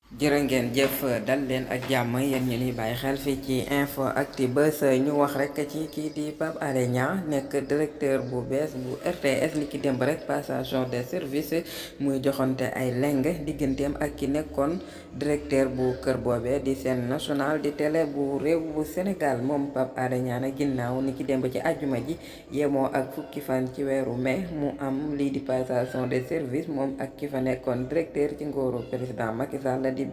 jërë ngeen jëf dal leen ak jàmm yéen ñu ni bàyyi xel fii ci info Actubuzz ñu wax rek ci kii di Pape Alé Niang nekk directeur bu bees bu RTS li ki démb rek passation de service muy joxante ay leng digganteem ak ki nekkoon directeur bu kër boobee di chaîne nationale di télé bu réew bu Sénégal moom Pape Alé Niang nag ginnaaw ni ki démb ci àjjuma ji yemoo ak fukki fan ci weeru mai mu am lii di passation de service moom ak ki fa nekkoon directeur ci ngóoru président Macky Sall di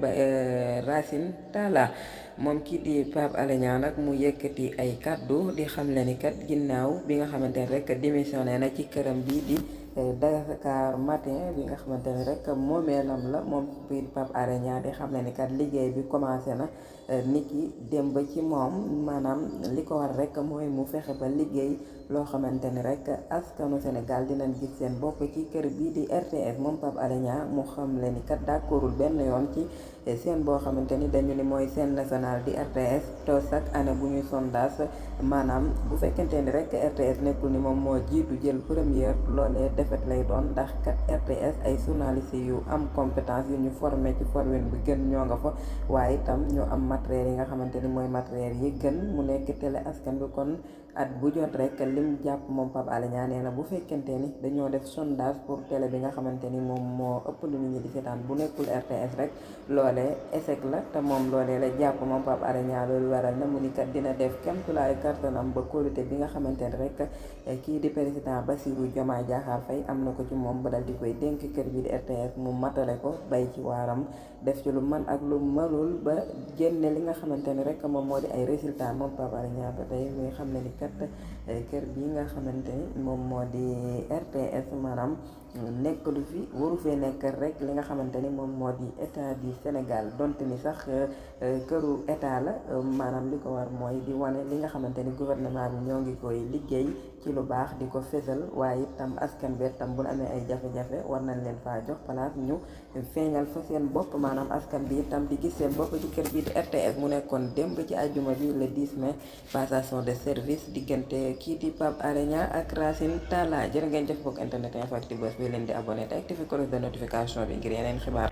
Racine Talla moom kii di Pape Alé Niang nag mu yëkkati ay kàddu di xamle ni kat ginnaaw bi nga xamante ne rek démissionné na ci këram bii di Dakar Matin bi nga xamante ne rek moomeelam la moom bii di Pape Alé Niang di xamle ni kat liggéey bi commencé na nit ki démb ci moom maanaam li ko war rek mooy mu fexe ba liggéey loo xamante ni rek askanu Sénégal dinañ gis seen bopp ci kër bii di RTS moom Pape Alé Niang mu xam le ni kat d'accordul benn yoon ci seen boo xamante ni dañu ni mooy seen national di RTS te chaque année bu ñuy sondage maanaam bu fekkente ni rek RTS nekkul ni moom moo jiitu jël première loolee defet lay doon ndax kat RTS ay journalistes yu am compétence yu ñu formé ci formule bi gën ñoo nga fa waaye itam ñu am matériel yi nga xamante ni mooy matériel yi gën mu nekk télé askan bi kon at bu jot rek lim jàpp moom Pape Alé Niang nee na bu fekkente ni dañoo def sondage pour télé bi nga xamante ni moom moo ëpp lu nit ñi di seetaan bu nekkul RTS rek loolee échec la te moom loolee la jàpp moom Pape Alé Niang loolu waral na mu ni kat dina def kéemtulaay kartanam ba kóolute bi nga xamante ni rek kii di président Bassirou Diomaye Diakhar Faye am na ko ci moom ba dal di koy dénk kër bi di RTS mu matale ko bay ci waaram def ci lu mën ak lu mënul ba génne li nga xamante ni rek moom moo di ay résultat moom Pape Alé Niang ba tey muy xam ne ni kat kër bi nga xamante ni moom moo di RTS maanaam nekk lu fi waru fee nekk rek li nga xamante ni moom moo di état du Sénégal donte ni sax këru état la maanaam li ko war mooy di wane li nga xamante ni gouvernement bi ñoo ngi koy liggéey ci lu baax di ko fésal waaye itam askan bi itam bu amee ay jafe-jafe war nañ leen faa jox place ñu feeñal fa seen bopp maanaam askan bi itam di gis seen bopp ci kër bi di RTS mu nekkoon démb ci àjjuma bi le 10 mai passation de service diggante kii di Pape Alé Niang ak Racine Talla jërë ngeen jëf bokk internet Info Actubuzz bi leen di abonné te activé cloche de notification bi ngir yeneen xibaar